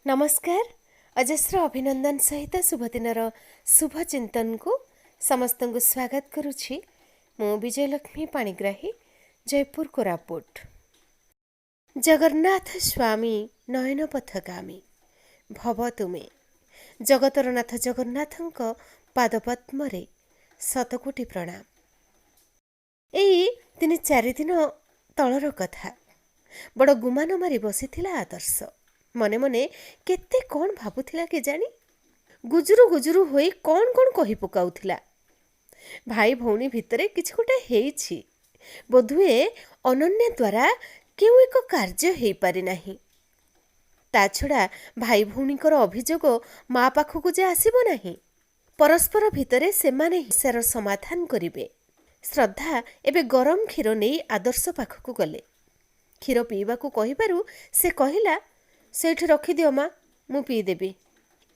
ନମସ୍କାର। ଅଜସ୍ର ଅଭିନନ୍ଦନ ସହିତ ଶୁଭଦିନର ଶୁଭ ଚିନ୍ତନକୁ ସମସ୍ତଙ୍କୁ ସ୍ୱାଗତ କରୁଛି ମୁଁ ବିଜୟଲକ୍ଷ୍ମୀ ପାଣିଗ୍ରାହୀ, ଜୟପୁର, କୋରାପୁଟ। ଜଗନ୍ନାଥ ସ୍ୱାମୀ ନୟନ ପଥଗାମୀ ଭବ ତୁମେ। ଜଗତର ନାଥ ଜଗନ୍ନାଥଙ୍କ ପାଦପଦ୍ମରେ ଶତକୋଟି ପ୍ରଣାମ। ଏଇ 3-4 ଦିନ ତଳର କଥା। ବଡ଼ ଗୁମାନ ମାରି ବସିଥିଲା ଆଦର୍ଶ। ମନେ ମନେ କେତେ କ'ଣ ଭାବୁଥିଲା କେଜାଣି, ଗୁଜୁରୁ ଗୁଜୁରୁ ହୋଇ କ'ଣ କ'ଣ କହି ପକାଉଥିଲା। ଭାଇ ଭଉଣୀ ଭିତରେ କିଛି ଗୋଟେ ହେଇଛି। ବୋଧହୁଏ ଅନନ୍ୟା ଦ୍ୱାରା କେଉଁ ଏକ କାର୍ଯ୍ୟ ହେଇପାରିନାହିଁ। ତା ଛଡ଼ା ଭାଇ ଭଉଣୀଙ୍କର ଅଭିଯୋଗ ମା ପାଖକୁ ଯେ ଆସିବ ନାହିଁ, ପରସ୍ପର ଭିତରେ ସେମାନେ ସମସ୍ୟାର ସମାଧାନ କରିବେ। ଶ୍ରଦ୍ଧା ଏବେ ଗରମ କ୍ଷୀର ନେଇ ଆଦର୍ଶ ପାଖକୁ ଗଲେ। କ୍ଷୀର ପିଇବାକୁ କହିବାରୁ ସେ କହିଲା, "ସେଇଠି ରଖିଦିଅ ମା, ମୁଁ ପିଇଦେବି।"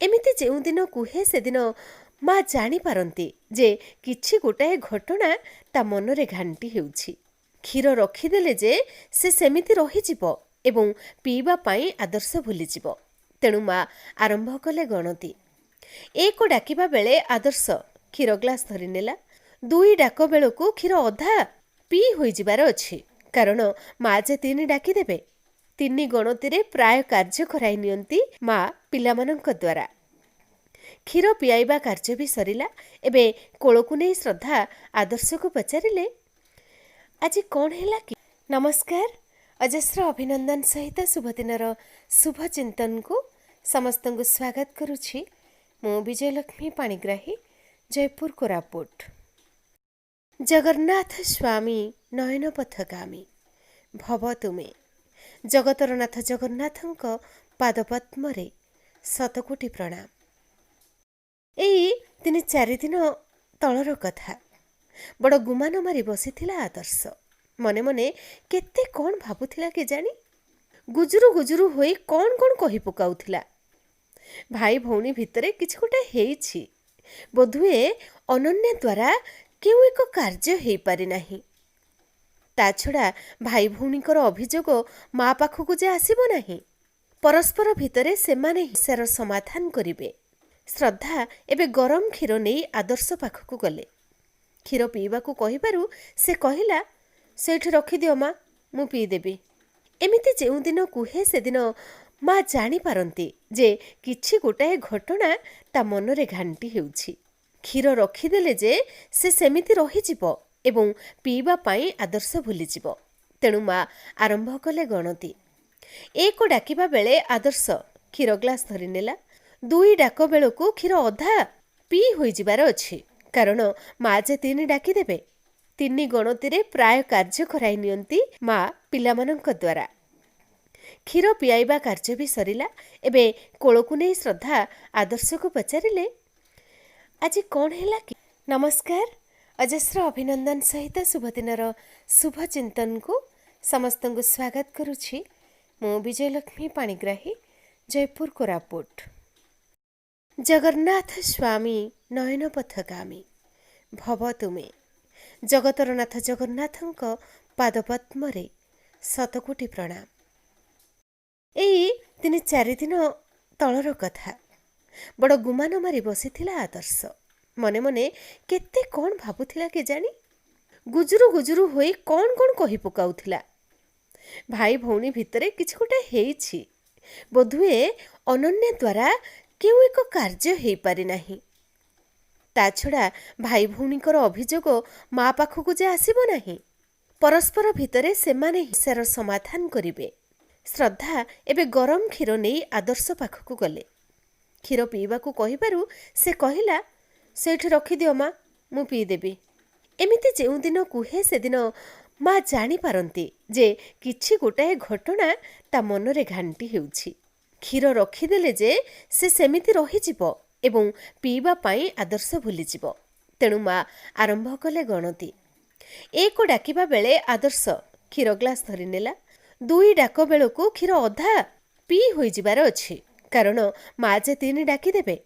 ଏମିତି ଯେଉଁଦିନ କୁହେ, ସେଦିନ ମା ଜାଣିପାରନ୍ତି ଯେ କିଛି ଗୋଟାଏ ଘଟଣା ତା ମନରେ ଘାଣ୍ଟି ହେଉଛି। କ୍ଷୀର ରଖିଦେଲେ ଯେ ସେ ସେମିତି ରହିଯିବ ଏବଂ ପିଇବା ପାଇଁ ଆଦର୍ଶ ଭୁଲିଯିବ। ତେଣୁ ମା ଆରମ୍ଭ କଲେ ଗଣତି। ଏକ ଡାକିବା ବେଳେ ଆଦର୍ଶ କ୍ଷୀର ଗ୍ଲାସ ଧରିନେଲା। ଦୁଇ ଡାକ ବେଳକୁ କ୍ଷୀର ଅଧା ପିଇ ହୋଇଯିବାର ଅଛି, କାରଣ ମା ଯେ ତିନି ଡାକିଦେବେ। ତିନି ଗଣତିରେ ପ୍ରାୟ କାର୍ଯ୍ୟ କରାଇ ନିଅନ୍ତି ମା ପିଲାମାନଙ୍କ ଦ୍ୱାରା। କ୍ଷୀର ପିଆଇବା କାର୍ଯ୍ୟ ବି ସରିଲା। ଏବେ କୋଳକୁ ନେଇ ଶ୍ରଦ୍ଧା ଆଦର୍ଶକୁ ପଚାରିଲେ, "ଆଜି କ'ଣ ହେଲା କି?" ନମସ୍କାର। ଅଜସ୍ର ଅଭିନନ୍ଦନ ସହିତ ଶୁଭଦିନର ଶୁଭ ଚିନ୍ତନକୁ ସମସ୍ତଙ୍କୁ ସ୍ୱାଗତ କରୁଛି ମୁଁ ବିଜୟଲକ୍ଷ୍ମୀ ପାଣିଗ୍ରାହୀ, ଜୟପୁର, କୋରାପୁଟ। ଜଗନ୍ନାଥ ସ୍ୱାମୀ ନୟନ ପଥଗାମୀ ଭବ ତୁମେ। ଜଗତର ନାଥ ଜଗନ୍ନାଥଙ୍କ ପାଦପଦ୍ମରେ ଶତକୋଟି ପ୍ରଣାମ। ଏଇ 3-4 ଦିନ ତଳର କଥା। ବଡ଼ ଗୁମାନ ମାରି ବସିଥିଲା ଆଦର୍ଶ। ମନେ ମନେ କେତେ କ'ଣ ଭାବୁଥିଲା କେଜାଣି, ଗୁଜୁରୁ ଗୁଜୁରୁ ହୋଇ କ'ଣ କ'ଣ କହି ପକାଉଥିଲା। ଭାଇ ଭଉଣୀ ଭିତରେ କିଛି ଗୋଟେ ହେଇଛି। ବୋଧହୁଏ ଅନନ୍ୟା ଦ୍ୱାରା କେଉଁ ଏକ କାର୍ଯ୍ୟ ହେଇପାରିନାହିଁ। ତା ଛଡ଼ା ଭାଇ ଭଉଣୀଙ୍କର ଅଭିଯୋଗ ମା ପାଖକୁ ଯେ ଆସିବ ନାହିଁ, ପରସ୍ପର ଭିତରେ ସେମାନେ ସମସ୍ୟାର ସମାଧାନ କରିବେ। ଶ୍ରଦ୍ଧା ଏବେ ଗରମ କ୍ଷୀର ନେଇ ଆଦର୍ଶ ପାଖକୁ ଗଲେ। କ୍ଷୀର ପିଇବାକୁ କହିବାରୁ ସେ କହିଲା, "ସେଇଠି ରଖିଦିଅ ମା, ମୁଁ ପିଇଦେବି।" ଏମିତି ଯେଉଁଦିନ କୁହେ, ସେଦିନ ମା ଜାଣିପାରନ୍ତି ଯେ କିଛି ଗୋଟାଏ ଘଟଣା ତା ମନରେ ଘାଣ୍ଟି ହେଉଛି। କ୍ଷୀର ରଖିଦେଲେ ଯେ ସେ ସେମିତି ରହିଯିବ ଏବଂ ପିଇବା ପାଇଁ ଆଦର୍ଶ ଭୁଲିଯିବ। ତେଣୁ ମା ଆରମ୍ଭ କଲେ ଗଣତି। ଏକ ଡାକିବା ବେଳେ ଆଦର୍ଶ କ୍ଷୀର ଗ୍ଲାସ ଧରିନେଲା। ଦୁଇ ଡାକ ବେଳକୁ କ୍ଷୀର ଅଧା ପିଇ ହୋଇଯିବାର ଅଛି, କାରଣ ମା ଯେ ତିନି ଡାକିଦେବେ। ତିନି ଗଣତିରେ ପ୍ରାୟ କାର୍ଯ୍ୟ କରାଇ ନିଅନ୍ତି ମା ପିଲାମାନଙ୍କ ଦ୍ୱାରା। କ୍ଷୀର ପିଆଇବା କାର୍ଯ୍ୟ ବି ସରିଲା। ଏବେ କୋଳକୁ ନେଇ ଶ୍ରଦ୍ଧା ଆଦର୍ଶକୁ ପଚାରିଲେ, "ଆଜି କ'ଣ ହେଲା କି?" ନମସ୍କାର। ଅଜସ୍ର ଅଭିନନ୍ଦନ ସହିତ ଶୁଭଦିନର ଶୁଭ ଚିନ୍ତନକୁ ସମସ୍ତଙ୍କୁ ସ୍ୱାଗତ କରୁଛି ମୁଁ ବିଜୟଲକ୍ଷ୍ମୀ ପାଣିଗ୍ରାହୀ, ଜୟପୁର, କୋରାପୁଟ। ଜଗନ୍ନାଥ ସ୍ୱାମୀ ନୟନ ପଥଗାମୀ ଭବ ତୁମେ। ଜଗତର ନାଥ ଜଗନ୍ନାଥଙ୍କ ପାଦପଦ୍ମରେ ଶତକୋଟି ପ୍ରଣାମ। ଏଇ 3-4 ଦିନ ତଳର କଥା। ବଡ଼ ଗୁମାନ ମାରି ବସିଥିଲା ଆଦର୍ଶ। ମନେ ମନେ କେତେ କ'ଣ ଭାବୁଥିଲା କେଜାଣି, ଗୁଜୁରୁ ଗୁଜୁରୁ ହୋଇ କ'ଣ କ'ଣ କହି ପକାଉଥିଲା। ଭାଇ ଭଉଣୀ ଭିତରେ କିଛି ଗୋଟେ ହେଇଛି। ବୋଧହୁଏ ଅନନ୍ୟା ଦ୍ୱାରା କେଉଁ ଏକ କାର୍ଯ୍ୟ ହେଇପାରିନାହିଁ। ତା ଛଡ଼ା ଭାଇ ଭଉଣୀଙ୍କର ଅଭିଯୋଗ ମା ପାଖକୁ ଯେ ଆସିବ ନାହିଁ, ପରସ୍ପର ଭିତରେ ସେମାନେ ସମସ୍ୟାର ସମାଧାନ କରିବେ। ଶ୍ରଦ୍ଧା ଏବେ ଗରମ କ୍ଷୀର ନେଇ ଆଦର୍ଶ ପାଖକୁ ଗଲେ। କ୍ଷୀର ପିଇବାକୁ କହିବାରୁ ସେ କହିଲା, "ସେଇଠି ରଖିଦିଅ ମା, ମୁଁ ପିଇଦେବି।" ଏମିତି ଯେଉଁଦିନ କୁହେ, ସେଦିନ ମା ଜାଣିପାରନ୍ତି ଯେ କିଛି ଗୋଟାଏ ଘଟଣା ତା ମନରେ ଘାଣ୍ଟି ହେଉଛି। କ୍ଷୀର ରଖିଦେଲେ ଯେ ସେ ସେମିତି ରହିଯିବ ଏବଂ ପିଇବା ପାଇଁ ଆଦର୍ଶ ଭୁଲିଯିବ। ତେଣୁ ମା ଆରମ୍ଭ କଲେ ଗଣତି। ଏକ ଡାକିବା ବେଳେ ଆଦର୍ଶ କ୍ଷୀର ଗ୍ଲାସ ଧରିନେଲା। ଦୁଇ ଡାକ ବେଳକୁ କ୍ଷୀର ଅଧା ପିଇ ହୋଇଯିବାର ଅଛି, କାରଣ ମା ଯେ ତିନି ଡାକିଦେବେ।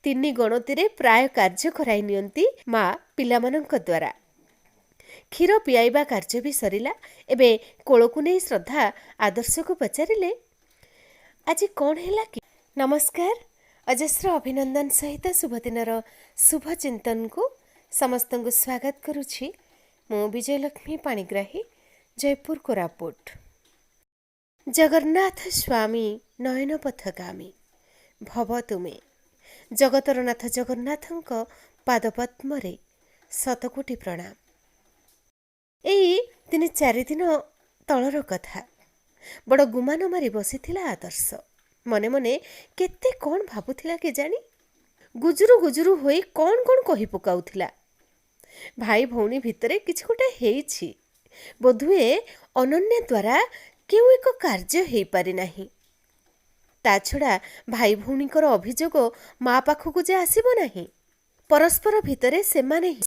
ତିନି ଗଣତିରେ ପ୍ରାୟ କାର୍ଯ୍ୟ କରାଇ ନିଅନ୍ତି ମା ପିଲାମାନଙ୍କ ଦ୍ୱାରା। କ୍ଷୀର ପିଆଇବା କାର୍ଯ୍ୟ ବି ସରିଲା। ଏବେ କୋଳକୁ ନେଇ ଶ୍ରଦ୍ଧା ଆଦର୍ଶକୁ ପଚାରିଲେ, "ଆଜି କ'ଣ ହେଲା କି?" ନମସ୍କାର। ଅଜସ୍ର ଅଭିନନ୍ଦନ ସହିତ ଶୁଭଦିନର ଶୁଭ ଚିନ୍ତନକୁ ସମସ୍ତଙ୍କୁ ସ୍ୱାଗତ କରୁଛି ମୁଁ ବିଜୟଲକ୍ଷ୍ମୀ ପାଣିଗ୍ରାହୀ, ଜୟପୁର, କୋରାପୁଟ। ଜଗନ୍ନାଥ ସ୍ୱାମୀ ନୟନ ପଥଗାମୀ ଭବ ତୁମେ। ଜଗତର ନାଥ ଜଗନ୍ନାଥଙ୍କ ପାଦପଦ୍ମରେ ଶତକୋଟି ପ୍ରଣାମ। ଏଇ 3-4 ଦିନ ତଳର କଥା। ବଡ଼ ଗୁମାନ ମାରି ବସିଥିଲା ଆଦର୍ଶ। ମନେ ମନେ କେତେ କ'ଣ ଭାବୁଥିଲା କେଜାଣି, ଗୁଜୁରୁ ଗୁଜୁରୁ ହୋଇ କ'ଣ କ'ଣ କହି ପକାଉଥିଲା। ଭାଇ ଭଉଣୀ ଭିତରେ କିଛି ଗୋଟେ ହେଇଛି ବୋଧହୁଏ। ଅନନ୍ୟା ଦ୍ୱାରା କେଉଁ ଏକ କାର୍ଯ୍ୟ ହେଇପାରିନାହିଁ। ତା ଛଡ଼ା ଭାଇ ଭଉଣୀଙ୍କର ଅଭିଯୋଗ ମା ପାଖକୁ ଯେ ଆସିବ ନାହିଁ, ପରସ୍ପର ଭିତରେ ସେମାନେ